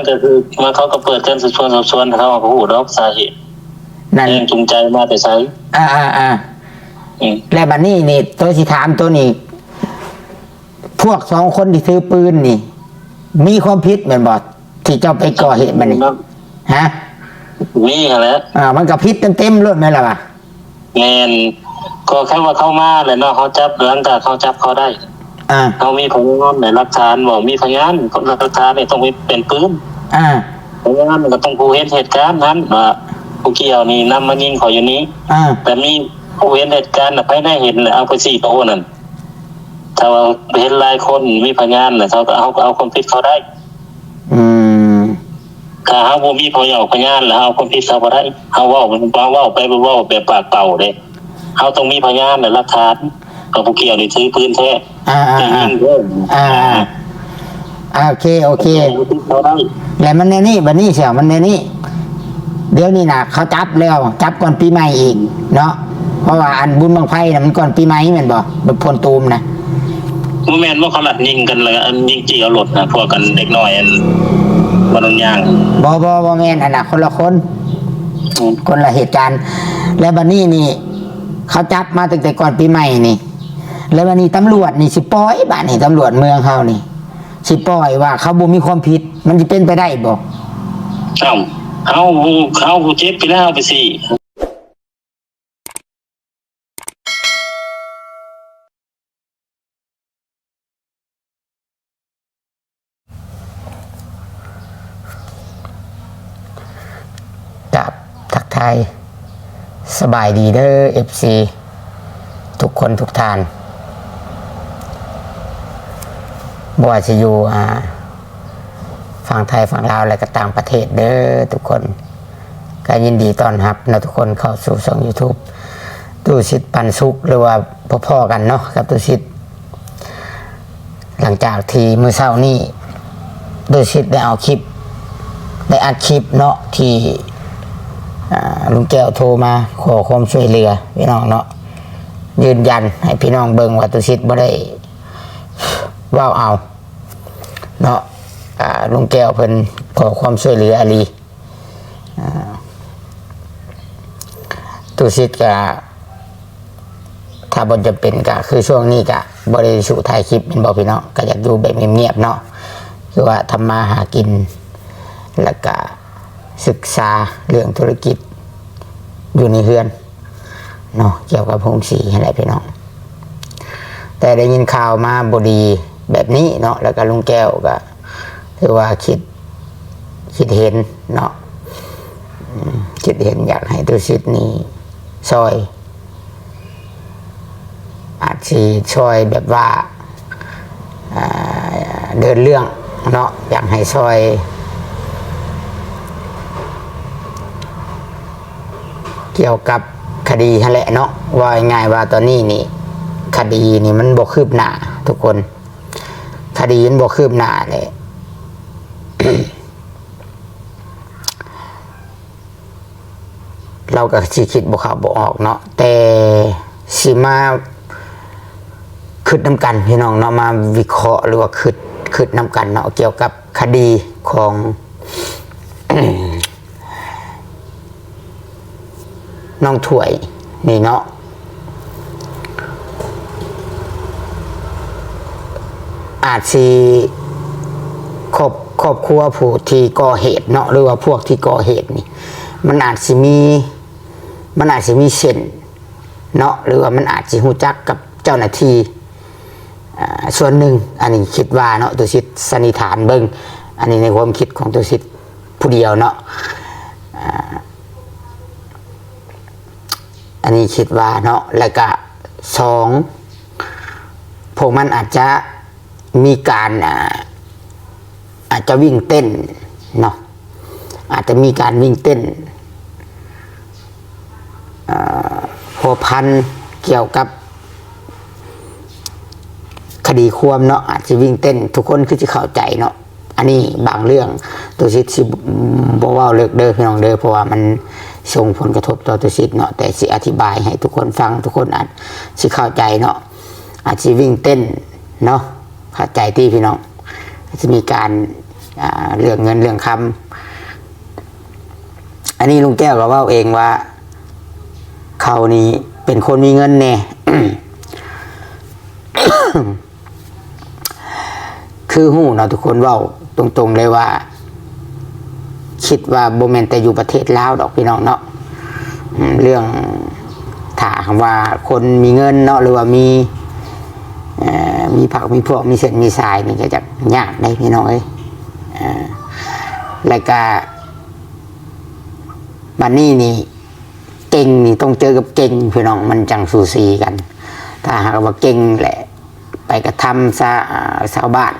ກໍຄືມາເຂົາກໍເປີດການສືບສວນສອບສວນ ເຂົາກໍຮູ້ດອກສາເຫດ ນັ້ນ ແຮງຈູງໃຈມາແຕ່ໃສ. ອ່າໆໆ ອືມ ແລ້ວບັດນີ້ນີ້ ໂຕຊິຖາມໂຕນີ້ ພວກສອງຄົນທີ່ຖືປືນນີ້ ມີຄວາມຜິດແມ່ນບໍ່ ທີ່ເຈົ້າໄປກໍ່ເຫດມັນນີ້? ຮະ? ມີຫັ້ນແຫຼະ. ອ່າ ມັນກໍຜິດເຕັມໆໂລດແມ່ນລະວະ? ແມ່ນ. ກໍຄັນວ່າເຂົາມາແລ້ວເນາະ ເຮົາຈັບ ຫຼັງຈາກເຮົາຈັບເຂົາໄດ້ ອ່າ ເຮົາມີພະຍານ ແລະ ຫຼັກຖານບໍ່? ມີພະຍານ ຫຼັກຖານນີ້ຕ້ອງມີແຜ່ນປືນ ອ່າ ພະຍານກໍຕ້ອງຜູ້ເຫັນເຫດການຫັ້ນ ວ່າຜູ້ກ່ຽວນີ້ນຳມາຍິງຂ້ອຍຢູ່ນີ້ ອ່າ ແຕ່ມີຜູ້ເຫັນເຫດການນະ ໃຜແນ່ເຫັນນະ ເອົາໄປຊີ້ໂຕນັ້ນ. ຖ້າວ່າເຫັນຫຼາຍຄົນມີພະຍານນະ ເຂົາກໍ ເຮົາກໍເອົາຄວາມຜິດເຂົາໄດ້. ອືມ ຖ້າເຮົາບໍ່ມີພະຍານ ພະຍານແລ້ວເຮົາເອົາຄວາມຜິດເຂົາບໍ່ໄດ້. ເຮົາເວົ້າ ເຮົາເວົ້າໄປ ເວົ້າແບບປາກເປົ່າເດ້. ເຮົາຕ້ອງມີພະຍານ ແລະ ຫຼັກຖານວ່າຜູ້ກ່ຽວນີ້ຖືປືນແທ້ ອ່າໆໆ ທີ່ຍິງເດ້. ອ່າໆ ອ່າ ໂອເຄ ໂອເຄ ເຮົາເອົາຄວາມຜິດເຂົາໄດ້. ແລ້ວມັນແນວນີ້ ບັດນີ້ຊະ ມັນແນວນີ້ ດຽວນີ້ນະ ເຂົາຈັບແລ້ວ ຈັບກ່ອນປີໃໝ່ອີກເນາະ ເພາະວ່າອັນບຸນບັ້ງໄຟນະ ມັນກ່ອນປີໃໝ່ແມ່ນບໍ່? ບຸນໂພນຕູມນະ. ບໍ່ແມ່ນບໍ່ ເຂົາລັດຍິງກັນ ແລ້ວອັນຍິງຈີ້ເອົາລົດນະ ພວກກັນເດັກນ້ອຍອັນ ບໍ່ໜັງຍາງ. ບໍ່ ບໍ່ ບໍ່ແມ່ນ ອັນນະຄົນລະຄົນ ອືມ ຄົນລະເຫດການ. ແລ້ວບັດນີ້ນີ້ ເຂົາຈັບມາຕັ້ງແຕ່ກ່ອນປີໃໝ່ນີ້ ແລ້ວບັດນີ້ຕຳຫຼວດນີ້ຊິປ່ອຍ ບາດນີ້ຕຳຫຼວດເມືອງເຮົານີ້ຊິປ່ອຍວ່າເຂົາບໍ່ມີຄວາມຜິດ ມັນຊິເປັນໄປໄດ້ບໍ່? ເອົ້າ ເຮົາ ເຮົາຜູ້ເຈັບໄປແລ້ວ ເຮົາໄປຊີ້ ກາບທັກທາຍສະບາຍດີເດີ ເອັຟຊີ ທຸກຄົນທຸກທ່ານ ບໍ່ວ່າຊິຢູ່ ອ່າ ຝັ່ງໄທ ຝັ່ງລາວ ແລະ ກໍຕ່າງປະເທດເດີທຸກຄົນ. ກໍຍິນດີຕ້ອນຮັບເນາະທຸກຄົນເຂົ້າສູ່ຊ່ອງ YouTube ຕູ້ສິດປັນສຸກ ຫຼືວ່າພໍ້ໆກັນເນາະກັບຕູ້ສິດ. ຫຼັງຈາກທີ່ມື້ເຊົ້ານີ້ຕູ້ສິດໄດ້ເອົາຄລິບ ໄດ້ອັດຄລິບເນາະ ທີ່ ອ່າ ລຸງແກ້ວໂທມາຂໍຄວາມຊ່ວຍເຫຼືອພີ່ນ້ອງເນາະ ຢືນຢັນໃຫ້ພີ່ນ້ອງເບິ່ງວ່າຕູ້ສິດບໍ່ໄດ້ເວົ້າເອົາເນາະ. ອ່າ ລຸງແກ້ວເພິ່ນຂໍຄວາມຊ່ວຍເຫຼືອອີ່ຫຼີ. ອ່າ ຕູ້ສິດກະ ຖ້າບໍ່ຈຳເປັນກະຄືຊ່ວງນີ້ກະບໍ່ໄດ້ສູ່ຖ່າຍຄລິບແມ່ນບໍ່ພີ່ນ້ອງ? ກະຢາກຢູ່ແບບງຽບໆເນາະ ຄືວ່າທຳມາຫາກິນ ແລ້ວກະສຶກສາເລື່ອງທຸລະກິດຢູ່ໃນເຮືອນເນາະ ກ່ຽວກັບໂຮງສີຫັ້ນແຫຼະພີ່ນ້ອງ. ແຕ່ໄດ້ຍິນຂ່າວມາບໍ່ດີແບບນີ້ເນາະ ແລ້ວກະລຸງແກ້ວກະ ຖືວ່າຄິດ ຄິດເຫັນເນາະ ອືມ ຄິດເຫັນຢາກໃຫ້ຕູ້ສິດນີ້ຊ່ອຍ ອາດຊິຊ່ອຍແບບວ່າ ອ່າ ເດີນເລື່ອງເນາະ ຢາກໃຫ້ຊ່ອຍກ່ຽວກັບຄະດີຫັ້ນແຫຼະເນາະ. ເວົ້າງ່າຍໆວ່າຕອນນີ້ນີ້ ຄະດີນີ້ມັນບໍ່ຄືບໜ້າທຸກຄົນ. ຄະດີມັນບໍ່ຄືບໜ້າແຫຼະ ລາວກໍຊິຄິດບໍ່ເຂົ້າບໍ່ອອກເນາະ ແຕ່ຊິມາຄິດນຳກັນພີ່ນ້ອງເນາະ ມາວິເຄາະ ຫຼືວ່າຄິດ ຄິດນຳກັນເນາະ ກ່ຽວກັບຄະດີຂອງ ນ້ອງຖ້ວຍນີ້ເນາະ ອາດຊິ ຄອບ ຄອບຄົວຜູ້ທີ່ກໍ່ເຫດເນາະ ຫຼືວ່າພວກທີ່ກໍ່ເຫດນີ້ ມັນອາດຊິມີ ມັນອາດຊິມີເສັ້ນເນາະ ຫຼືວ່າມັນອາດຊິຮູ້ຈັກກັບເຈົ້າໜ້າທີ່ ອ່າ ສ່ວນໜຶ່ງ. ອັນນີ້ຄິດວ່າເນາະ ຕຸສິດສັນນິຖານເບິ່ງ ອັນນີ້ໃນຄວາມຄິດຂອງຕຸສິດຜູ້ດຽວເນາະ ອ່າ ອັນນີ້ຄິດວ່າເນາະ ແລ້ວກະສອງ ພວກມັນອາດຈະມີການ ອ່າ ອາດຈະວິ່ງເຕັ້ນເນາະ ອາດຈະມີການວິ່ງເຕັ້ນ ເອີ ພົວພັນກ່ຽວກັບຄະດີຄວາມເນາະ ອາດຊິວິ່ງເຕັ້ນ ທຸກຄົນຄືຊິເຂົ້າໃຈເນາະ. ອັນນີ້ບາງເລື່ອງຕຸສິດຊິບໍ່ເວົ້າເລິກເດີພີ່ນ້ອງເດີ ເພາະວ່າມັນສົ່ງຜົນກະທົບຕໍ່ຕຸສິດເນາະ ແຕ່ຊິອະທິບາຍໃຫ້ທຸກຄົນຟັງ ທຸກຄົນອາດຊິເຂົ້າໃຈເນາະ ອາດຊິວິ່ງເຕັ້ນເນາະ ເຂົ້າໃຈຕິພີ່ນ້ອງ? ອາດຊິມີການ ອ່າ ເລື່ອງເງິນເລື່ອງຄຳ. ອັນນີ້ລຸງແກ້ວກໍເວົ້າເອງວ່າ ເຂົານີ້ເປັນຄົນມີເງິນແດ່ ຄືຮູ້ເນາະ ທຸກຄົນເວົ້າຕົງໆເລີຍວ່າ ຄິດວ່າບໍ່ແມ່ນແຕ່ຢູ່ປະເທດລາວດອກພີ່ນ້ອງເນາະ. ອືມ ເລື່ອງ ຖ້າຫາກວ່າຄົນມີເງິນເນາະ ຫຼືວ່າມີ ເອີ ມີພັກມີພວກ ມີເສັ້ນມີສາຍນີ້ ກໍຈະຍາກເດ້ພີ່ນ້ອງເອີຍ. ເອີ ແລ້ວກະ ບັດນີ້ນີ້ ເກັ່ງນີ້ຕ້ອງເຈີກັບເກັ່ງພີ່ນ້ອງ ມັນຈັ່ງສູສີກັນ. ຖ້າຫາກວ່າເກັ່ງແຫຼະ ໄປກະທຳຊາ ອາ ຊາວບ້ານ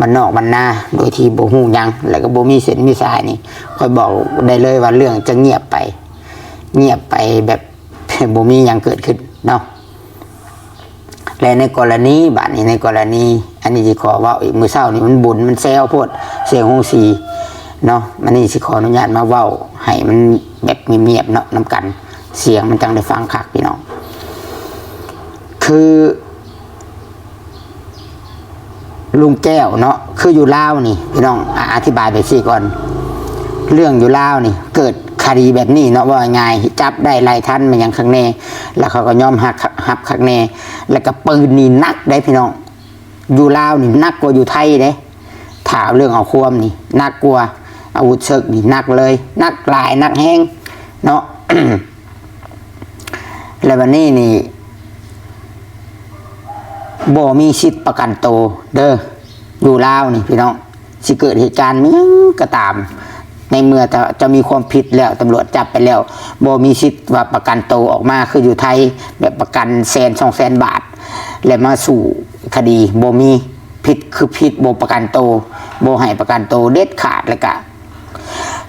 ບ້ານນອກບ້ານນາ ໂດຍທີ່ບໍ່ຮູ້ຫຍັງ ແລ້ວກໍບໍ່ມີເສັ້ນມີສາຍນີ້ ຂ້ອຍບອກໄດ້ເລີຍວ່າເລື່ອງຈະງຽບໄປ ງຽບໄປແບບ ບໍ່ມີຫຍັງເກີດຂຶ້ນເນາະ. ແລະ ໃນກໍລະນີ ບາດນີ້ໃນກໍລະນີ ອັນນີ້ຊິຂໍເວົ້າອີກ ມື້ເຊົ້ານີ້ມັນບຸນ ມັນແຊວໂພດ ສຽງໂຮງສີເນາະ. ອັນນີ້ຊິຂໍອະນຸຍາດມາເວົ້າໃຫ້ມັນແບບງຽບໆເນາະ ນຳກັນ ສຽງມັນຈັ່ງໄດ້ຟັງຄັກພີ່ນ້ອງ. ຄື ລຸງແກ້ວເນາະ ຄືຢູ່ລາວນີ້ພີ່ນ້ອງ ອາ ອະທິບາຍແບບຊີ້ກ່ອນ ເລື່ອງຢູ່ລາວນີ້ ເກີດຄະດີແບບນີ້ເນາະ ເວົ້າງ່າຍໆ ຈັບໄດ້ໄລ່ທັນ ແມ່ນຫຍັງຄັກແນ່ ແລ້ວເຂົາກໍຍອມຮັບ ຮັບຄັກແນ່. ແລ້ວກໍປືນນີ້ໜັກເດ້ພີ່ນ້ອງ ຢູ່ລາວນີ້ໜັກກວ່າຢູ່ໄທເດ້ ຖ້າເລື່ອງເອົາຄວາມນີ້ໜັກກວ່າ ອາວຸດເສິກນີ້ໜັກເລີຍ ໜັກຫຼາຍ ໜັກແຮງເນາະ. ແລ້ວບັດນີ້ນີ້ ບໍ່ມີສິດປະກັນໂຕເດີ ຢູ່ລາວນີ້ພີ່ນ້ອງ ຊິເກີດເຫດການຫຍັງກໍຕາມ ໃນເມື່ອເຈົ້າ ເຈົ້າມີຄວາມຜິດແລ້ວ ຕຳຫຼວດຈັບໄປແລ້ວ ບໍ່ມີສິດວ່າປະກັນໂຕອອກມາ ຄືຢູ່ໄທ ແບບປະກັນແສນສອງແສນບາດ ແລ້ວມາສູ້ຄະດີ ບໍ່ມີ. ຜິດຄືຜິດ ບໍ່ປະກັນໂຕ ບໍ່ໃຫ້ປະກັນໂຕເດັດຂາດ. ແລ້ວກະ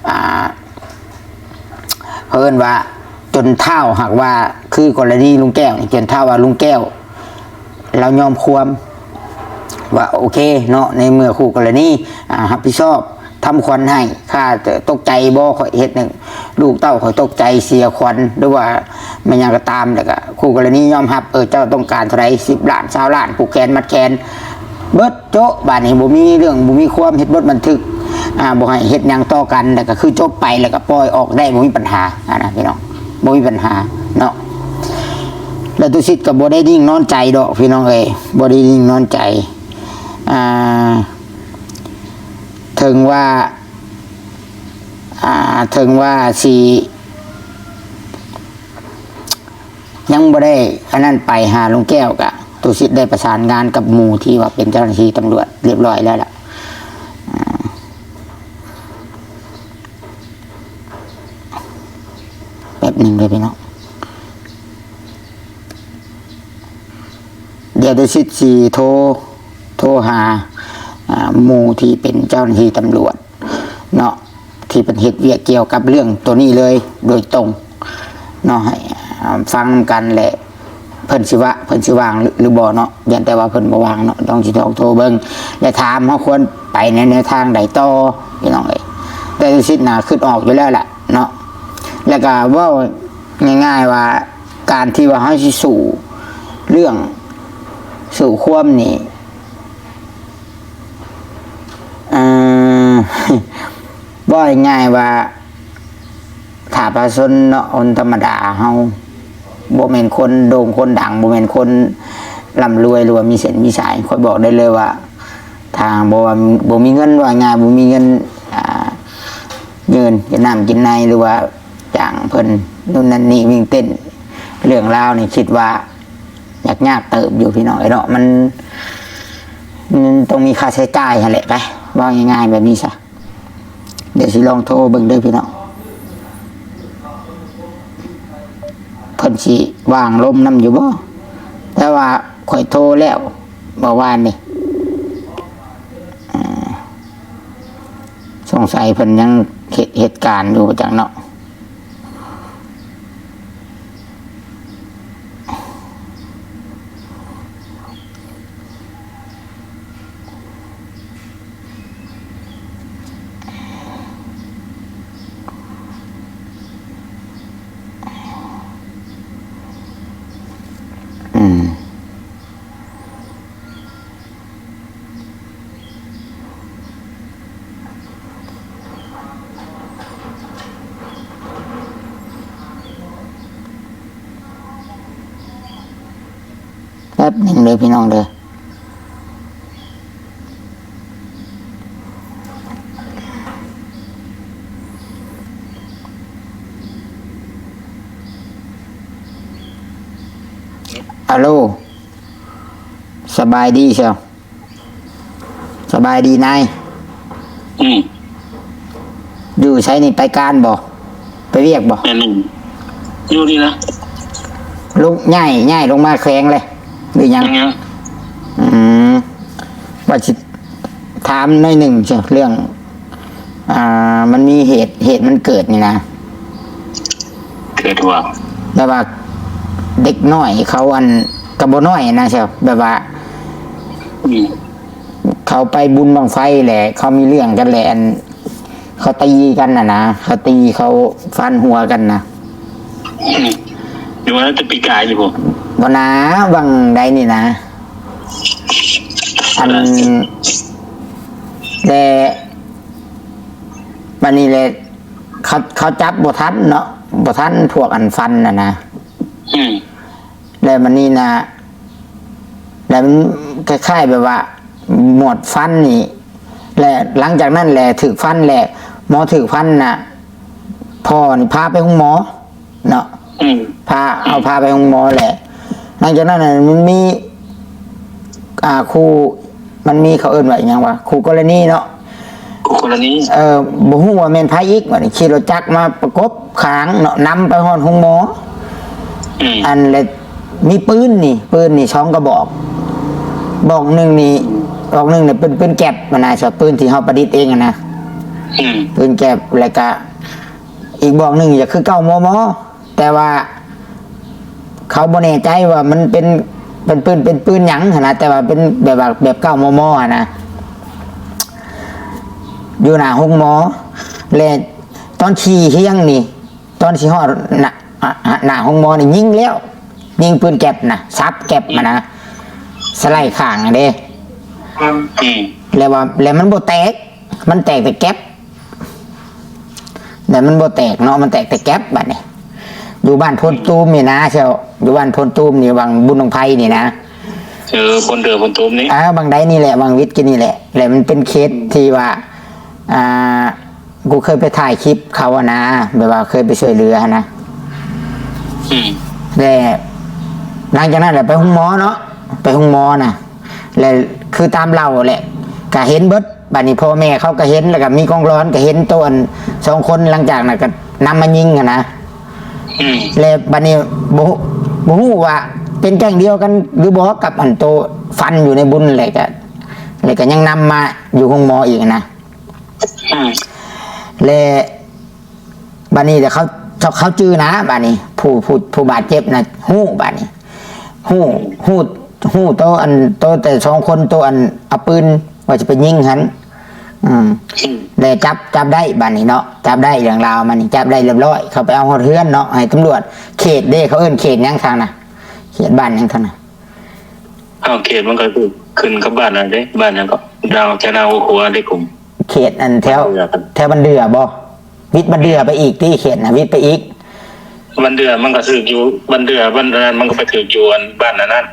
ອ່າ ເພິ່ນວ່າຈົນທ້າວ ຫາກວ່າຄືກໍລະນີລຸງແກ້ວນີ້ ຈົນທ້າວວ່າລຸງແກ້ວລາວຍອມຄວາມວ່າ ໂອເຄເນາະ ໃນເມື່ອຄູ່ກໍລະນີ ອາ ຮັບຜິດຊອບ ທຳຂວັນໃຫ້ ຂ້າຕົກໃຈບໍ່ ຂ້ອຍເຮັດໃຫ້ລູກເຕົ້າຂ້ອຍຕົກໃຈເສຍຂວັນ ຫຼືວ່າແມ່ນຫຍັງກໍຕາມ ແລ້ວກໍຄູ່ກໍລະນີຍອມຮັບ ເອີ ເຈົ້າຕ້ອງການເທົ່າໃດ ສິບລ້ານ ຊາວລ້ານ ຜູກແຂນມັດແຂນ ເບິດ ໂຈະ ບາດນີ້ບໍ່ມີເລື່ອງ ບໍ່ມີຄວາມ ເຮັດບົດບັນທຶກ ອ່າ ບໍ່ໃຫ້ເຮັດຫຍັງຕໍ່ກັນ ແລ້ວກໍຄືຈົບໄປ ແລ້ວກໍປ່ອຍອອກໄດ້ ບໍ່ມີບັນຫາ ຫັ້ນນະພີ່ນ້ອງ ບໍ່ມີບັນຫາເນາະ. ແລ້ວຕຸສິດກໍບໍ່ໄດ້ນິ່ງນອນໃຈດອກພີ່ນ້ອງເອີຍ ບໍ່ໄດ້ນິ່ງນອນໃຈ ອ່າ ເຖິງວ່າ ອ່າ ເຖິງວ່າຊິ ຍັງບໍ່ໄດ້ອັນນັ້ນໄປຫາລຸງແກ້ວ ກະຕຸສິດໄດ້ປະສານງານກັບໝູ່ທີ່ວ່າເປັນເຈົ້າໜ້າທີ່ຕຳຫຼວດຮຽບຮ້ອຍແລ້ວລະ ອາ ແປັບໜຶ່ງເດີພີ່ນ້ອງ ດຽວຕຸສິດຊິໂທ ໂທຫາ ອາ ໝູ່ທີ່ເປັນເຈົ້າໜ້າທີ່ຕຳຫຼວດ ເນາະ ທີ່ເພິ່ນເຮັດວຽກກ່ຽວກັບເລື່ອງໂຕນີ້ເລີຍໂດຍຕົງເນາະ ໃຫ້ ອ່າ ຟັງນຳກັນ ແລະ ເພິ່ນຊິວ່າ ເພິ່ນຊິວ່າງ ຫຼື ຫຼືບໍ່ເນາະ ຢ້ານແຕ່ວ່າເພິ່ນບໍ່ວ່າງເນາະ ຕ້ອງຊິລອງໂທເບິ່ງ ແລະ ຖາມເຮົາຄວນໄປໃນແນວທາງໃດຕໍ່ ພີ່ນ້ອງເອີຍ. ແຕ່ຕຸສິດນະຄິດອອກຢູ່ແລ້ວລະເນາະ ແລ້ວກະເວົ້າງ່າຍໆວ່າ ການທີ່ວ່າເຮົາຊິສູ້ເລື່ອງ ສູ້ຄວາມນີ້ ເອີ ເວົ້າງ່າຍໆວ່າ ຖ້າປະຊາຊົນເນາະ ຄົນທຳມະດາເຮົາ ບໍ່ແມ່ນຄົນໂດ່ງຄົນດັງ ບໍ່ແມ່ນຄົນລ່ຳລວຍ ຫຼືວ່າມີເສັ້ນມີສາຍ ຂ້ອຍບອກໄດ້ເລີຍວ່າ ຖ້າບໍ່ວ່າ ບໍ່ມີເງິນ ເວົ້າງ່າຍ ບໍ່ມີເງິນ ອ່າ ເງິນກິນນ້ຳກິນໃນ ຫຼືວ່າຈ້າງເພິ່ນ ໂນ່ນນັ້ນນີ້ ວິ່ງເຕັ້ນ ເລື່ອງລາວນີ້ ຄິດວ່າ ຍາກໆເຕີບຢູ່ພີ່ນ້ອງເອີຍເນາະ ມັນ ມັນຕ້ອງມີຄ່າໃຊ້ຈ່າຍຫັ້ນແຫຼະ ໄປ ເວົ້າງ່າຍໆແບບນີ້ຊະ. ດຽວຊິລອງໂທເບິ່ງເດີພີ່ນ້ອງ ເພິ່ນຊິວ່າງລົມນຳຢູ່ບໍ່? ແຕ່ວ່າຂ້ອຍໂທແລ້ວເມື່ອວານນີ້ ອ່າ ສົງໄສເພິ່ນຍັງເຮັດ ເຮັດການຢູ່ປະຈັກເນາະ. ອືມ. ໜຶ່ງເດີພີ່ນ້ອງເດີ. ອາໂລ ສະບາຍດີເຊາ. ສະບາຍດີນາຍ. ອືມ ຢູ່ໃສນີ້ ໄປການບໍ່ ໄປວຽກບໍ່? ແມ່ນ ຢູ່ນີ້ນະ. ລົງ ຍ້າຍ ຍ້າຍລົງມາແຂວງເລີຍຫຼືຍັງ? ຍັງ ຍັງ. ອືມ ວ່າຊິຖາມໜ້ອຍໜຶ່ງເລື່ອງ ອ່າ ມັນມີເຫດ ເຫດມັນເກີດນີ້ນະ. ເກີດວ່າ ແບບວ່າເດັກນ້ອຍເຂົາ ອັນ ກໍບໍ່ນ້ອຍນະ ແບບວ່າ ອືມ ເຂົາໄປບຸນບັ້ງໄຟແຫຼະ ເຂົາມີເລື່ອງກັນແຫຼະ ອັນ ເຂົາຕີກັນນະນະ ເຂົາຕີ ເຂົາຟັນຫົວກັນນະ. ອືມ ຢູ່ວ່າແຕ່ປີກາຍນີ້ບໍ່? ບໍ່ນາ ຫວ່າງໃດນີ້ນະ ອັນ ແລະ ບັດນີ້ແຫຼະ ເຂົາ ເຂົາຈັບບໍ່ທັນເນາະ ບໍ່ທັນພວກອັນຟັນນະນະ. ອືມ ແລ້ວມັນນີ້ນະ ແລ້ວມັນຄ້າຍໆແບບວ່າໝວດຟັນນີ້ ແລະ ຫຼັງຈາກນັ້ນແຫຼະຖືກຟັນ ແລະ ໝໍຖືກຟັນນະ ພໍ່ນີ້ພາໄປໂຮງໝໍເນາະ. ອືມ ພາ ເອົາພາໄປໂຮງໝໍແຫຼະ. ຫຼັງຈາກນັ້ນນະ ມັນມີ ອ່າ ຄູ່ ມັນມີ ເຂົາເອີ້ນວ່າອີ່ຫຍັງວະ ຄູ່ກໍລະນີເນາະ ຄູ່ກໍລະນີ. ເອີ ບໍ່ຮູ້ວ່າແມ່ນໃຜອີກ ບັດນີ້ຂີ່ລົດຈັກມາປະກົບຂ້າງເນາະ ນຳໄປຮອດໂຮງໝໍ. ອືມ ອັນ ແລະ ມີປືນນີ້ ປືນນີ້ສອງກະບອກ ບອກໜຶ່ງນີ້ ບອກໜຶ່ງນີ້ເປັນປືນແກັບຫັ້ນນະ ເປັນປືນທີ່ເຮົາປະດິດເອງຫັ້ນນະ. ອືມ ປືນແກັບ ແລ້ວກະອີກບອກໜຶ່ງກໍຄືເກົ້າ ມມ ແຕ່ວ່າເຂົາບໍ່ແນ່ໃຈວ່າມັນເປັນ ເປັນປືນ ເປັນປືນຫຍັງຫັ້ນນະ ແຕ່ວ່າເປັນແບບວ່າແບບເກົ້າ ມມ ຫັ້ນນະ ຢູ່ໜ້າໂຮງໝໍ. ແລະ ຕອນຂີ່ຮຽງນີ້ ຕອນຊິຮອດໜ້າ ໜ້າໂຮງໝໍນີ້ຍິງແລ້ວ ຍິງປືນແກັບນະ ສັບແກັບຫັ້ນນະ ສະໄລຂ້າງຫັ້ນເດ້. ອືມ ແລ້ວວ່າ ແລ້ວມັນບໍ່ແຕກ ມັນແຕກແຕ່ແກັບ ແຕ່ມັນບໍ່ແຕກເນາະ ມັນແຕກແຕ່ແກັບ. ບັດນີ້ຢູ່ບ້ານໂພນຕູມນີ້ນະ ແຖວຢູ່ບ້ານໂພນຕູມນີ້ ຫວ່າງບຸນບັ້ງໄຟນີ້ນະ. ເອີ ໂພນເດືອ ໂພນຕູມນີ້ ອ່າ ຫວ່າງໃດນີ້ແຫຼະ ຫວ່າງວິດກິນນີ້ແຫຼະ. ແລ້ວມັນເປັນເຂດທີ່ວ່າ ອ່າ ກູເຄີຍໄປຖ່າຍຄລິບເຂົາຫັ້ນນະ ແບບວ່າເຄີຍໄປຊ່ວຍເຫຼືອຫັ້ນນະ. ອືມ ແລ້ວຫຼັງຈາກນັ້ນແຫຼະໄປໂຮງໝໍເນາະ ໄປໂຮງໝໍນະ ແລ້ວຄືຕາມເລົ່າແຫຼະ ກະເຫັນເບິດ. ບັດນີ້ພໍ່ແມ່ເຂົາກະເຫັນ ແລ້ວກະມີກ້ອງຫຼອນກະເຫັນໂຕອັນສອງຄົນ ຫຼັງຈາກນັ້ນກະນຳມາຍິງຫັ້ນນະ. ອືມ ແລ້ວບັດນີ້ບໍ່ ບໍ່ຮູ້ວ່າເປັນແກ້ງດຽວກັນຫຼືບໍ່ກັບອັນໂຕຟັນຢູ່ໃນບຸນ ແລ້ວກະ ແລ້ວກະຍັງນຳມາຢູ່ໂຮງໝໍອີກຫັ້ນນະ. ອືມ ແລະ ບາດນີ້ແຫຼະ ເຂົາ ເຂົາ ເຂົາຈື່ນະ ບາດນີ້ ຜູ້ ຜູ້ ຜູ້ບາດເຈັບນະ ຮູ້ ບາດນີ້ ຮູ້ ຮູ້ ຮູ້ໂຕອັນ ໂຕແຕ່ສອງຄົນ ໂຕອັນເອົາປືນວ່າຈະໄປຍິງຫັ້ນ. ອືມ ແລະ ຈັບ ຈັບໄດ້ ບາດນີ້ເນາະ ຈັບໄດ້ ເລື່ອງລາວມັນນີ້ ຈັບໄດ້ລຽບລ້ອຍ ເຂົາໄປເອົາຮອດເຮືອນເນາະ ໃຫ້ຕຳຫຼວດເຂດເດ້ ເຂົາເອີ້ນເຂດຫຍັງທາງນະ ເຂດບ້ານຫຍັງທາງນະ? ອ້າວ ເຂດມັນກໍຄືຂຶ້ນກັບບ້ານນັ້ນເດ້ ບ້ານຫຍັງເກາະ ດາວ ຈານາຫົວຂົວເດ້ ກົມ ເຂດອັນແຖວ ແຖວບັນເດື່ອບໍ່? ວິດບັນເດື່ອໄປອີກຕິ ເຂດນະ ວິດໄປອີກ ບັນເດື່ອມັນກໍຖືກຢູ່ ບັນເດື່ອ ບັນນັ້ນມັນກໍໄປຖືກຢູ່ອັນບ້ານອັນນັ້ນ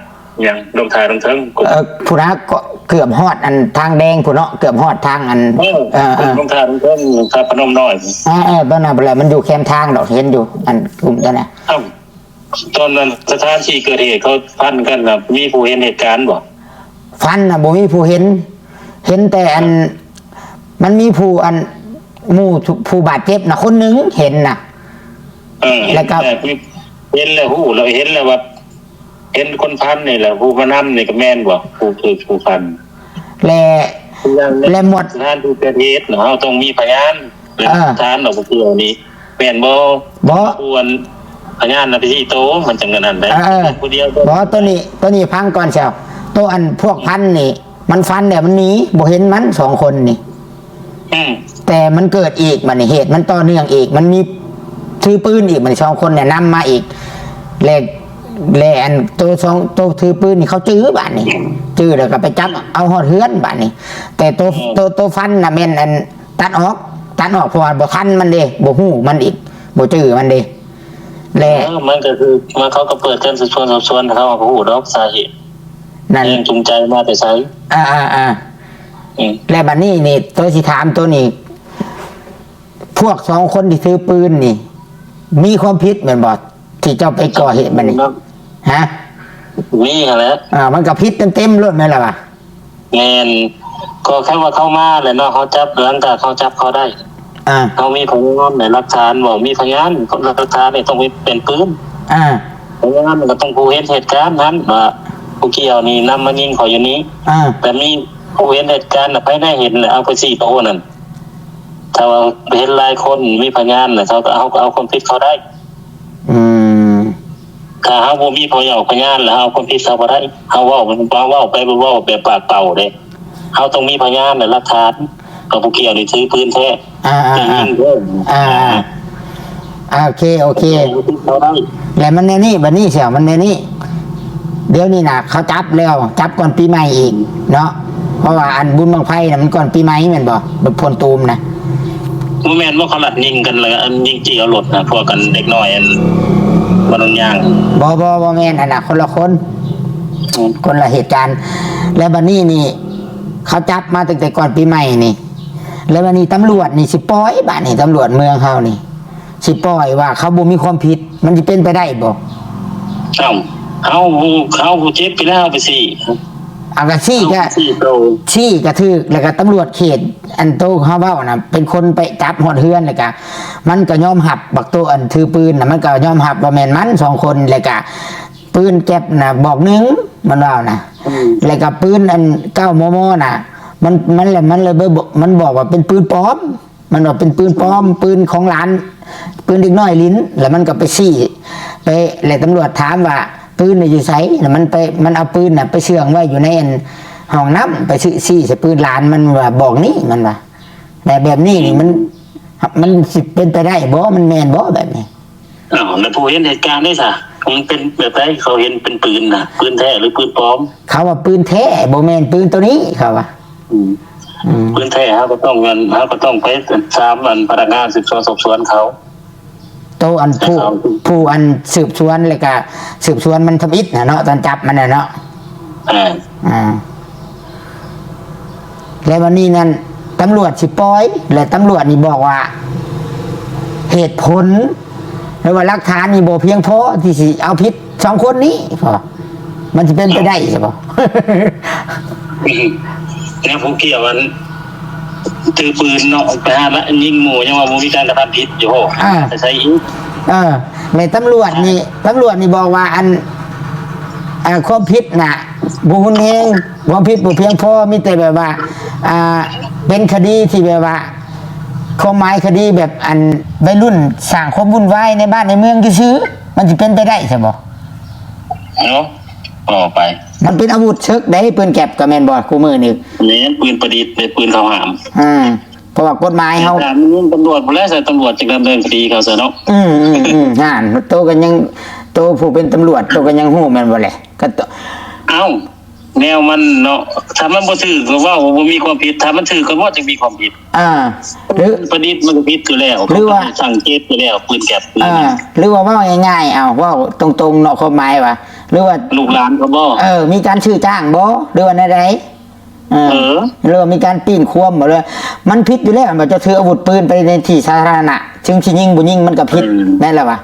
ຫຍັງ ດົງທາ ດົງເທິງ ເອີ ພຸ້ນນະ ເກືອບຮອດອັນທາງແດງພຸ້ນເນາະ ເກືອບຮອດທາງອັນ ເອີ ເອີ ດົງທາ ດົງເທິງ ທາດພະນົມນ້ອຍ ເອີ ເອີ ບ່ອນນັ້ນແຫຼະ ມັນຢູ່ແຄມທາງດອກ ເຫັນຢູ່ ອັນກຸ່ມນັ້ນນະ. ອ້າວ ຕອນນັ້ນສະຖານທີ່ເກີດເຫດເຂົາຟັນກັນນະ ມີຜູ້ເຫັນເຫດການບໍ່? ຟັນນະບໍ່ມີຜູ້ເຫັນ ເຫັນແຕ່ອັນ ມັນມີຜູ້ອັນ ໝູ່ຜູ້ບາດເຈັບນະຄົນໜຶ່ງເຫັນນະ. ເອີ ແລ້ວກໍເຫັນແລ້ວຮູ້ ແລ້ວເຫັນແລ້ວວ່າ ເຫັນຄົນຟັນນີ້ແຫຼະ ຜູ້ມານຳນີ້ກໍແມ່ນບໍ່ ຜູ້ຖືກຜູ້ຟັນ? ແລະ ແລະໝວດ ສະຖານທີ່ເກີດເຫດນະ ເຮົາຕ້ອງມີພະຍານ ເອີ ຫຼັກຖານດອກ ບໍ່ກ່ຽວນີ້ ແມ່ນບໍ່? ບໍ່ ຄວນພະຍານນະໄປຊີ້ໂຕ ມັນຈັ່ງນັ້ນໄດ໋ ເອີ ຜູ້ດຽວ ບໍ່ ໂຕນີ້ ໂຕນີ້ຟັງກ່ອນເຊາ ໂຕອັນພວກພັນນີ້ ມັນຟັນແລ້ວມັນໜີ ບໍ່ເຫັນມັນສອງຄົນນີ້ ອືມ ແຕ່ມັນເກີດອີກ ບາດນີ້ເຫດມັນຕໍ່ເນື່ອງອີກ ມັນມີຖືປືນອີກ ບາດນີ້ສອງຄົນແນະນຳມາອີກ ແລະ ແລະອັນໂຕສອງ ໂຕຖືປືນນີ້ເຂົາຈື່ ບາດນີ້ຈື່ແລ້ວກໍໄປຈັບເອົາຮອດເຮືອນ ບາດນີ້ ແຕ່ໂຕ ໂຕ ໂຕຟັນນະແມ່ນອັນ ຕັດອອກ ຕັດອອກ ເພາະວ່າບໍ່ທັນມັນເດ້ ບໍ່ຮູ້ມັນອີກ ບໍ່ຈື່ມັນເດ້ ແລະ ເອີ ມັນກໍຄື ມັນ ເຂົາກໍເປີດການສືບສວນສອບສວນ ເຂົາກໍຮູ້ດອກສາເຫດ ນັ້ນ ແຮງຈູງໃຈມາແຕ່ໃສ? ອ່າໆໆ ອືມ ແລ້ວບັດນີ້ນີ້ ໂຕຊິຖາມໂຕນີ້ ພວກສອງຄົນທີ່ຖືປືນນີ້ ມີຄວາມຜິດແມ່ນບໍ່ ທີ່ເຈົ້າໄປກໍ່ເຫດບັດນີ້? ຮະ? ມີຫັ້ນແຫຼະ ອ່າ ມັນກໍຜິດເຕັມໆໂລດແມ່ນລະວະ? ແມ່ນ ກໍແຄ່ວ່າເຂົ້າມາແຫຼະເນາະ ເຮົາຈັບ ຫຼັງຈາກເຮົາຈັບເຂົາໄດ້ ອ່າ ເຮົາມີພະຍານ ແລະ ຫຼັກຖານ ບໍ່ມີພະຍານ ຫຼັກຖານນີ້ຕ້ອງເປັນປືນ ອ່າ ພະຍານກໍຕ້ອງຜູ້ເຫັນເຫດການຫັ້ນ ວ່າຜູ້ກ່ຽວນີ້ນຳມາຍິງຂ້ອຍຢູ່ນີ້ ອ່າ ແຕ່ມີຜູ້ເຫັນເຫດການນະ ໃຜແນ່ເຫັນນະ ເອົາໄປຊີ້ໂຕນັ້ນ ຖ້າວ່າເຫັນຫຼາຍຄົນ ມີພະຍານນະ ເຂົາກໍເອົາ ເອົາຄວາມຜິດເຂົາໄດ້ ອືມ ຖ້າເຮົາບໍ່ມີພະຍານ ພະຍານແລ້ວເຮົາເອົາຄວາມຜິດເຂົາບໍ່ໄດ້ ເຮົາເວົ້າ ເຮົາເວົ້າໄປ ເວົ້າແບບປາກເປົ່າເດ້ ເຮົາຕ້ອງມີພະຍານ ແລະ ຫຼັກຖານ ວ່າຜູ້ກ່ຽວນີ້ຖືປືນແທ້ ອ່າໆໆ ທີ່ຍິງແທ້ ອ່າ ອ່າ ໂອເຄ ໂອເຄ ເອົາຄວາມຜິດເຂົາໄດ້ ແລ້ວມັນແນວນີ້ ບັດນີ້ຊະ ມັນແນວນີ້ ດຽວນີ້ນະ ເຂົາຈັບແລ້ວ ຈັບກ່ອນປີໃໝ່ອີກເນາະ ເພາະວ່າອັນບຸນບັ້ງໄຟນະ ມັນກ່ອນປີໃໝ່ແມ່ນບໍ່ ບຸນໂພນຕູມນະ? ບໍ່ແມ່ນບໍ່ ເຂົາລັດຍິງກັນ ແລ້ວອັນຍິງຈີ້ເອົາລົດນະ ພວກກັນເດັກນ້ອຍອັນ ບໍ່ຕ້ອງຍ່າງ ບໍ່ ບໍ່ ບໍ່ແມ່ນ ອັນນະຄົນລະຄົນ ອືມ ຄົນລະເຫດການ ແລ້ວບັດນີ້ນີ້ ເຂົາຈັບມາຕັ້ງແຕ່ກ່ອນປີໃໝ່ນີ້ ແລ້ວບັດນີ້ຕຳຫຼວດນີ້ຊິປ່ອຍ ບາດນີ້ຕຳຫຼວດເມືອງເຮົານີ້ຊິປ່ອຍວ່າເຂົາບໍ່ມີຄວາມຜິດ ມັນຊິເປັນໄປໄດ້ບໍ່? ເອົ້າ ເຮົາ ເຮົາຜູ້ເຈັບຢູ່ແລ້ວ ເຮົາໄປຊີ້ ເອົາ ກະຊີ້ກະ ເຮົາໄປຊີ້ໂຕ ຊີ້ກະຖືກ ແລ້ວກະຕຳຫຼວດເຂດ ອັນໂຕເຮົາເວົ້ານະ ເປັນຄົນໄປຈັບຮອດເຮືອນ ແລ້ວກະມັນກະຍອມຮັບ ບັກໂຕອັນຖືປືນນະ ມັນກະຍອມຮັບວ່າແມ່ນມັນສອງຄົນ ແລ້ວກະ ປືນແກັບນະບອກໜຶ່ງ ມັນເວົ້ານະ ອືມ ແລ້ວກໍປືນອັນເກົ້າ ມມ ນະ ມັນ ມັນລະ ມັນລະ ມັນບອກວ່າເປັນປືນປອມ ມັນວ່າເປັນປືນປອມ ອືມ ປືນຂອງຫຼານ ປືນເດັກນ້ອຍຫຼິ້ນ ແລ້ວມັນກໍໄປຊີ້ ໄປ ແລ້ວຕຳຫຼວດຖາມວ່າປືນນະຢູ່ໃສ ແລ້ວມັນໄປ ມັນເອົາປືນນະໄປເຊື່ອງໄວ້ຢູ່ໃນອັນຫ້ອງນ້ຳ ໄປຊີ້ໃສ່ປືນຫຼານ ມັນວ່າບອກນີ້ ມັນວ່າ ແລະແບບນີ້ນີ້ມັນ ມັນຊິເປັນໄປໄດ້ບໍ່? ມັນແມ່ນບໍ່ແບບນີ້? ອ້າວ ແລ້ວຜູ້ເຫັນເຫດການເດ້ຊະ ມັນເປັນແບບໃດ? ເຂົາເຫັນເປັນປືນນະ ປືນແທ້ຫຼືປືນປອມ? ເຂົາວ່າປືນແທ້ ບໍ່ແມ່ນປືນໂຕນີ້ ເຂົາວ່າ. ອືມ ອືມ ປືນແທ້ເຮົາກໍຕ້ອງ ເຮົາກໍຕ້ອງໄປຖາມອັນພະນັກງານສືບສວນສອບສວນເຂົາ. ໂຕອັນຜູ້ ຜູ້ອັນສືບສວນ ແລ້ວກະສືບສວນມັນທຳອິດນະເນາະ ຕອນຈັບມັນນະເນາະ. ອ່າ ອ່າ ແລ້ວວັນນີ້ນັ້ນຕຳຫຼວດຊິປ່ອຍ ແລະຕຳຫຼວດນີ້ບອກວ່າ ເຫດຜົນ ຫຼືວ່າຫຼັກຖານນີ້ບໍ່ພຽງພໍທີ່ຊິເອົາຜິດສອງຄົນນີ້ ມັນຊິເປັນໄປໄດ້ໃຊ່ບໍ່? ແນວຜູ້ກ່ຽວອັນຖືປືນເນາະ ໄປຫາລະຍິງໝູ່ ຍັງວ່າບໍ່ມີການກະທຳຜິດຢູ່. ອ່າ ໄປໃສ່ອີກ. ເອີ ແມ່ນຕຳຫຼວດນີ້ ຕຳຫຼວດນີ້ບອກວ່າ ອັນ ອ່າ ຄວາມຜິດນະບໍ່ຮຸນແຮງ ຄວາມຜິດບໍ່ພຽງພໍ ມີແຕ່ແບບວ່າ ອ່າ ເປັນຄະດີທີ່ແບບວ່າ ຄວາມໝາຍຄະດີແບບ ອັນ ໄວລຸ້ນສ້າງຄວາມວຸ່ນວາຍໃນບ້ານໃນເມືອງຊື່ໆ ມັນຊິເປັນໄປໄດ້ຊະບໍ່? ເນາະ ເວົ້າໄປ ມັນເປັນອາວຸດເສິກເດ້ ປືນແກັບກໍແມ່ນບໍ່ ຄູ່ມື້ນີ້? ແມ່ນ ປືນປະດິດ ແມ່ນປືນເຂົາຫ້າມ. ອ່າ ເພາະວ່າກົດໝາຍເຮົາ ຖາມຕຳຫຼວດພຸ້ນແຫຼະ ຕຳຫຼວດຈຶ່ງດຳເນີນຄະດີເຂົາຊະເນາະ. ອືມໆໆ ຫັ້ນ ໂຕກໍຍັງ ໂຕຜູ້ເປັນຕຳຫຼວດ ໂຕກໍຍັງຮູ້ແມ່ນບໍ່ແຫຼະ? ກໍ ເອົ້າ ແນວມັນເນາະ ຖ້າມັນບໍ່ຖືກກໍເວົ້າວ່າບໍ່ມີຄວາມຜິດ ຖ້າມັນຖືກກໍເວົ້າຈັ່ງມີຄວາມຜິດ. ອ່າ ຫຼື ປະດິດມັນກໍຜິດຢູ່ແລ້ວ ຫຼືວ່າສັງເກດຢູ່ແລ້ວ ປືນແກັບ ອ່າ ຫຼືວ່າເວົ້າງ່າຍໆ ເອົາ ເວົ້າຕົງໆເນາະ ຄວາມໝາຍວ່າ ຫຼືວ່າລູກຫຼານເຂົາບໍ່? ເອີ ມີການຊື້ຈ້າງບໍ່ ຫຼືວ່າແນວໃດ? ເອີ ເອີ ຫຼືວ່າມີການປີ້ນຄວາມບໍ່? ຫຼືວ່າມັນຜິດຢູ່ແລ້ວ ແມ່ນບໍ່? ເຈົ້າຖືອາວຸດປືນໄປໃນທີ່ສາທາລະນະ ເຖິງຊິຍິງບໍ່ຍິງມັນກໍຜິດ. ອືມ ແມ່ນແລ້ວວະ?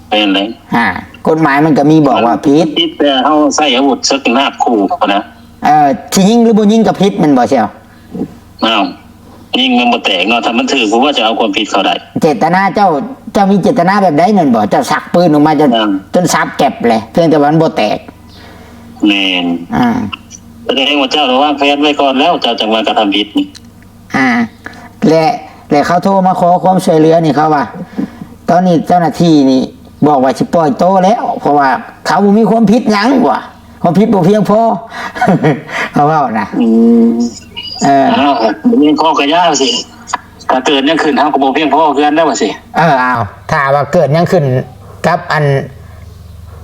ແມ່ນເລີຍ. ອ່າ ກົດໝາຍມັນກໍມີບອກວ່າຜິດ ມັນຜິດແຕ່ເຮົາໃຊ້ອາວຸດເສິກນາບຂູ່ນະ. ເອີ ຊິຍິງຫຼືບໍ່ຍິງກໍຜິດແມ່ນບໍ່ ສ່ຽວ? ອ້າວ ຍິງມັນບໍ່ແຕກເນາະ ຖ້າມັນຖືກ ເພາະວ່າຈະເອົາຄວາມຜິດເຂົາໄດ້. ເຈດຕະນາເຈົ້າ ເຈົ້າມີເຈດຕະນາແບບໃດແມ່ນບໍ່? ເຈົ້າຊັກປືນອອກມາ ອ່າ ຈົນສັບແກັບແຫຼະ ພຽງແຕ່ວ່າມັນບໍ່ແຕກ. ແມ່ນ. ອ່າ ສະແດງວ່າເຈົ້າລະວາງແຜນໄວ້ກ່ອນແລ້ວ ເຈົ້າຈັ່ງມາກະທຳຜິດນີ້. ອ່າ ແລະ ແລະເຂົາໂທມາຂໍຄວາມຊ່ວຍເຫຼືອນີ້ ເຂົາວ່າ ຕອນນີ້ເຈົ້າໜ້າທີ່ນີ້ບອກວ່າຊິປ່ອຍໂຕແລ້ວ ເພາະວ່າເຂົາບໍ່ມີຄວາມຜິດຫຍັງວ່າ ຄວາມຜິດບໍ່ພຽງພໍ ເຂົາເວົ້ານະ. ອືມ ເອີ ເອົາ ບໍ່ພຽງພໍກໍຢ່າວ່າຊີ້ ຖ້າເກີດຫຍັງຂຶ້ນເຮົາກໍບໍ່ພຽງພໍເຮືອນແລ້ວວ່າຊີ້. ເອີ ເອົາ ຖ້າວ່າເກີດຫຍັງຂຶ້ນກັບອັນ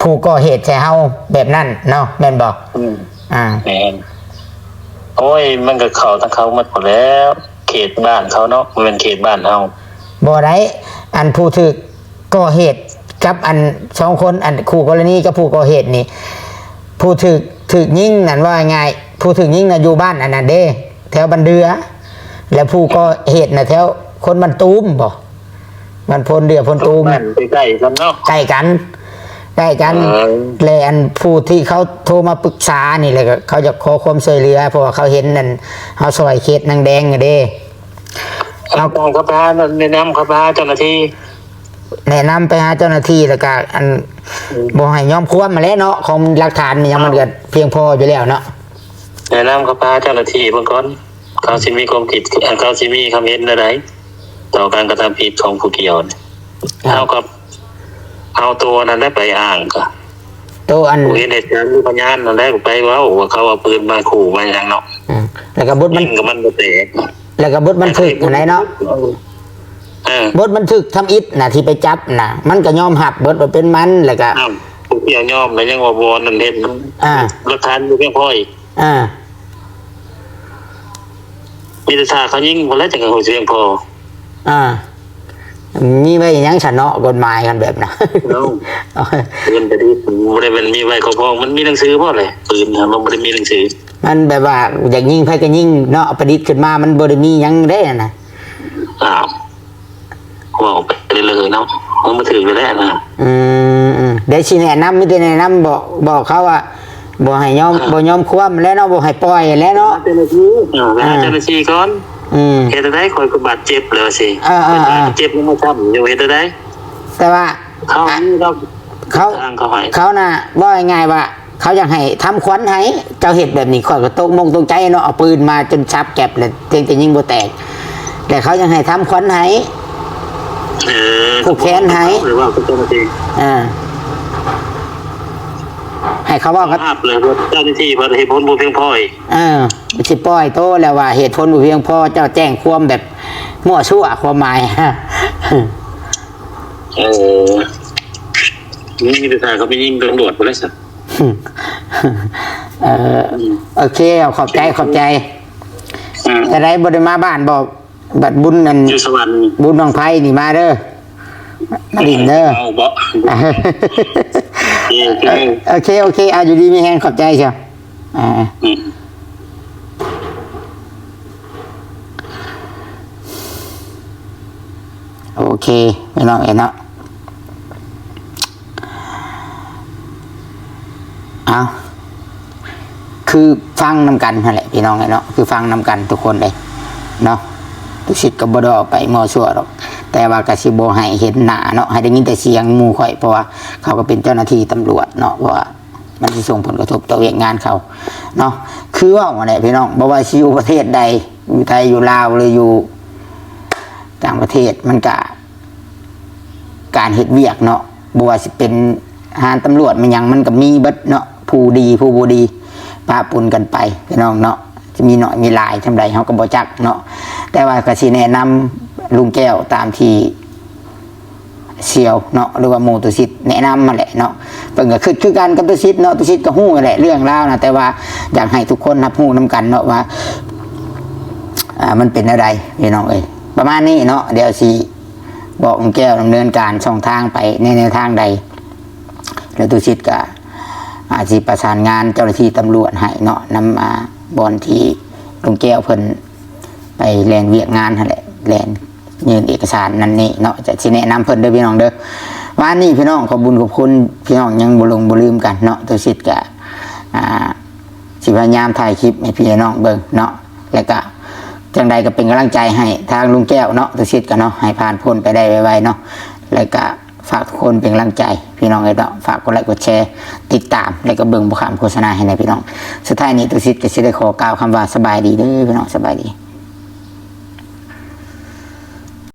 ຜູ້ກໍ່ເຫດໃສ່ເຮົາແບບນັ້ນເນາະ ແມ່ນບໍ່? ອືມ ອ່າ ແມ່ນ. ໂອ້ຍ ມັນກໍເຂົ້າ ທາງເຂົ້າໝົດພຸ້ນແຫຼ້ວ ເຂດບ້ານເຂົາເນາະ ບໍ່ແມ່ນເຂດບ້ານເຮົາ. ບໍ່ໄດ້ ອັນຜູ້ຖືກ ກໍ່ເຫດກັບອັນສອງຄົນ ອັນຄູ່ກໍລະນີກັບຜູ້ກໍ່ເຫດນີ້ ຜູ້ຖືກ ຖືກຍິງນັ້ນ ເວົ້າງ່າຍໆ ຜູ້ຖືກຍິງນະຢູ່ບ້ານອັນນັ້ນເດ້ ແຖວບ້ານເດືອ ແລະຜູ້ກໍ່ເຫດນະແຖວຄົນບ້ານຕູມບໍ ບ້ານໂພນເດືອ ໂພນຕູມ ບ້ານໃກ້ໆກັນເນາະ ໃກ້ກັນ ໃກ້ກັນ ເອີ ແລະອັນຜູ້ທີ່ເຂົາໂທມາປຶກສານີ້ແຫຼະ ເຂົາຢາກຂໍຄວາມຊ່ວຍເຫຼືອ ເພາະວ່າເຂົາເຫັນນັ້ນ ເຮົາຊ່ອຍເຂດນາງແດງເດ້ ເຮົາ ເຮົາກໍໄປຫາ ແນະນຳເຂົາໄປຫາເຈົ້າໜ້າທີ່ ແນະນຳໄປຫາເຈົ້າໜ້າທີ່ ແລ້ວກະອັນ ອືມ ບໍ່ໃຫ້ຍອມຄວາມຫັ້ນແຫຼະເນາະ ຂອງຫຼັກຖານມັນຫຍັງ ເອີ ມັນກະພຽງພໍຢູ່ແລ້ວເນາະ ແນະນຳເຂົາໄປຫາເຈົ້າໜ້າທີ່ເບິ່ງກ່ອນ ເຂົາຊິມີຄວາມຄິດ ເຂົາຊິມີຄຳເຫັນແນວໃດຕໍ່ການກະທຳຜິດຂອງຜູ້ກ່ຽວ ເອີ ເຮົາກໍເອົາໂຕອັນນັ້ນແຫຼະໄປອ້າງ ກະ ໂຕອັນ ຜູ້ເຫັນເຫດການ ມີພະຍານນັ້ນແຫຼະ ໄປເວົ້າວ່າເຂົາເອົາປືນມາຂູ່ມາຫຍັງເນາະ ອືມ ແລ້ວກະບົດມັນ ຍິງກະມັນບໍ່ແຕກ ແລ້ວກະບົດບັນທຶກຫັ້ນແຫຼະເນາະ ເອີ ບົດບັນທຶກທຳອິດນະ ທີ່ໄປຈັບນະ ມັນກະຍອມຮັບເບິດວ່າເປັນມັນ ແລ້ວກະ ອ້າວ ຜູ້ກ່ຽວຍອມແລ້ວ ຍັງວ່າບໍ່ນັ້ນເຮັດ ມັນ ອ່າ ຫຼັກຖານບໍ່ພຽງພໍອີກ ອ່າ ມີແຕ່ຖ້າເຂົາຍິງພຸ້ນແຫຼະ ຈັ່ງຊິພຽງພໍ ອ່າ ມີໄວ້ຫຍັງຊັ້ນເນາະ ກົດໝາຍຄັນແບບນັ້ນ ເອົາ ເອົາ ເປັນໄປໄດ້ ບໍ່ໄດ້ແມ່ນມີໄວ້ຄອບຄອງ ມັນມີໜັງສືບໍ່ແຫຼະ ປືນນະ ມັນບໍ່ໄດ້ມີໜັງສື ມັນແບບວ່າຢາກຍິງໃຜກໍຍິງເນາະ ປະດິດຂຶ້ນມາ ມັນບໍ່ໄດ້ມີຫຍັງເດ້ຫັ້ນນະ ອ້າວ ເວົ້າໄປເລື້ອຍໆເນາະ ມັນບໍ່ຖືກຢູ່ແລ້ວນະ ອືມໆ ດຽວຊິແນະນຳ ມີແຕ່ແນະນຳ ບອກ ບອກເຂົາວ່າ ບໍ່ໃຫ້ຍອມ ອ່າ ບໍ່ຍອມຄວາມແລ້ວເນາະ ບໍ່ໃຫ້ປ່ອຍແລ້ວເນາະ ເຈົ້າໜ້າທີ່ ເອີ ໄປຫາ ອ່າ ເຈົ້າໜ້າທີ່ກ່ອນ ອືມ ເຮັດຈັ່ງໃດ ຂ້ອຍກໍບາດເຈັບແລ້ວຊິ ເອີໆໆ ຂ້ອຍບາດເຈັບ ຍັງມາຊ້ຳຢູ່ ເຮັດຈັ່ງໃດ ແຕ່ວ່າ ເຂົາ ອ່ະ ເຂົາ ເຂົານະ ເວົ້າງ່າຍໆວ່າ ເຂົາຢາກໃຫ້ທຳຂວັນໃຫ້ ເຈົ້າເຮັດແບບນີ້ ຂ້ອຍກໍຕົກມົກຕົກໃຈເນາະ ເອົາປືນມາຈົນສັບແກັບແລ້ວ ແຕ່ຍັງບໍ່ແຕກ ແຕ່ເຂົາຢາກໃຫ້ທຳຂວັນໃຫ້ ເອີ ຜູກແຂນໃຫ້ ເອີ ໃຫ້ເຂົາເວົ້າກັບ ຮັບເລີຍ ເຈົ້າໜ້າທີ່ເພິ່ນເຫດຜົນບໍ່ພຽງພໍອີກ ເອີ ຊິປ່ອຍໂຕແລ້ວວ່າເຫດຜົນບໍ່ພຽງພໍ ເຈົ້າແຈ້ງຄວາມແບບມົ້ວຊົ່ວ ຄວາມໝາຍ ເອີ ມີແຕ່ຖ້າເຂົາໄປຍິງຕຳຫຼວດພຸ້ນແຫຼະຊະ ເອີ ອືມ ໂອເຄ ຂອບໃຈ ຂອບໃຈ ອ່າ ຈັ່ງໃດບໍ່ໄດ້ມາບ້ານບໍ່? ບັດບຸນນັ້ນ ຢູ່ສະຫວັນ ບຸນບັ້ງໄຟນີ້ມາເດີ ມາຫຼິ້ນເດີ ເອົາບໍ່? ໂອເຄ ໂອເຄ ໂອເຄ ອ່າ ຢູ່ດີມີແຮງ ຂອບໃຈເຈົ້າ ອ່າ ອືມ ໂອເຄ ພີ່ນ້ອງເອີຍເນາະ ເອົາ ຄືຟັງນຳກັນຫັ້ນແຫຼະພີ່ນ້ອງເອີຍເນາະ ຄືຟັງນຳກັນທຸກຄົນເລີຍເນາະ ຕຸສິດກໍບໍ່ໄດ້ອອກໄປມົ້ວຊົ່ວດອກ ແຕ່ວ່າກໍຊິບໍ່ໃຫ້ເຫັນໜ້າເນາະ ໃຫ້ໄດ້ຍິນແຕ່ສຽງໝູ່ຂ້ອຍ ເພາະວ່າເຂົາກໍເປັນເຈົ້າໜ້າທີ່ຕຳຫຼວດເນາະ ເພາະວ່າມັນຊິສົ່ງຜົນກະທົບຕໍ່ວຽກງານເຂົາເນາະ ຄືເວົ້າຫັ້ນແຫຼະພີ່ນ້ອງ ບໍ່ວ່າຊິຢູ່ປະເທດໃດ ຢູ່ໄທ ຢູ່ລາວ ຫຼືຢູ່ຕ່າງປະເທດ ມັນກະ ການເຮັດວຽກເນາະ ບໍ່ວ່າຊິເປັນທະຫານ ຕຳຫຼວດ ແມ່ນຫຍັງ ມັນກໍມີເບິດເນາະ ຜູ້ດີຜູ້ບໍ່ດີ ປະປົນກັນໄປພີ່ນ້ອງເນາະ ຈະມີໜ້ອຍມີຫຼາຍສ່ຳໃດເຮົາກໍບໍ່ຈັກເນາະ ແຕ່ວ່າກໍຊິແນະນຳລຸງແກ້ວຕາມທີ່ສ່ຽວເນາະ ຫຼືວ່າໝູ່ຕຸສິດແນະນຳຫັ້ນແຫຼະເນາະ ເພິ່ນກໍຄິດຄືກັນກັບຕຸສິດເນາະ ຕຸສິດກໍຮູ້ຫັ້ນແຫຼະເລື່ອງລາວນະ ແຕ່ວ່າຢາກໃຫ້ທຸກຄົນຮັບຮູ້ນຳກັນເນາະວ່າ ອ່າ ມັນເປັນແນວໃດພີ່ນ້ອງເອີຍ ປະມານນີ້ເນາະ ດຽວຊິ ບອກລຸງແກ້ວດຳເນີນການຊ່ອງທາງໄປໃນແນວທາງໃດ ແລ້ວຕຸສິດກະອາດຊິປະສານງານເຈົ້າໜ້າທີ່ຕຳຫຼວດໃຫ້ເນາະ ນຳ ອ່າ ບ່ອນທີ່ລຸງແກ້ວເພິ່ນໄປແລ່ນວຽກງານຫັ້ນແຫຼະ ແລ່ນຍື່ນເອກະສານນັ້ນນີ້ເນາະ ຈະຊິແນະນຳເພິ່ນເດີພີ່ນ້ອງເດີ ວານນີ້ພີ່ນ້ອງ ຂອບບຸນຂອບຄຸນພີ່ນ້ອງ ຍັງບໍ່ຫຼົງບໍ່ລືມກັນເນາະ ຕຸສິດກະ ອ່າ ຊິພະຍາຍາມຖ່າຍຄລິບໃຫ້ພີ່ໃຫ້ນ້ອງເບິ່ງເນາະ ແລ້ວກະຈັ່ງໃດກໍເປັນກຳລັງໃຈໃຫ້ທາງລຸງແກ້ວເນາະ ຕຸສິດກໍເນາະ ໃຫ້ຜ່ານພົ້ນໄປໄດ້ໄວໆເນາະ ແລ້ວກະຝາກທຸກຄົນເປັນກຳລັງໃຈພີ່ນ້ອງເອີຍເນາະ ຝາກກົດໄລກົດແຊ ຕິດຕາມ ແລ້ວກໍເບິ່ງບໍ່ຂ້າມໂຄສະນາໃຫ້ແດ່ພີ່ນ້ອງ ສຸດທ້າຍນີ້ຕຸສິດກໍຊິໄດ້ຂໍກ່າວຄຳວ່າສະບາຍດີເດີພີ່ນ້ອງ ສະບາຍດີ.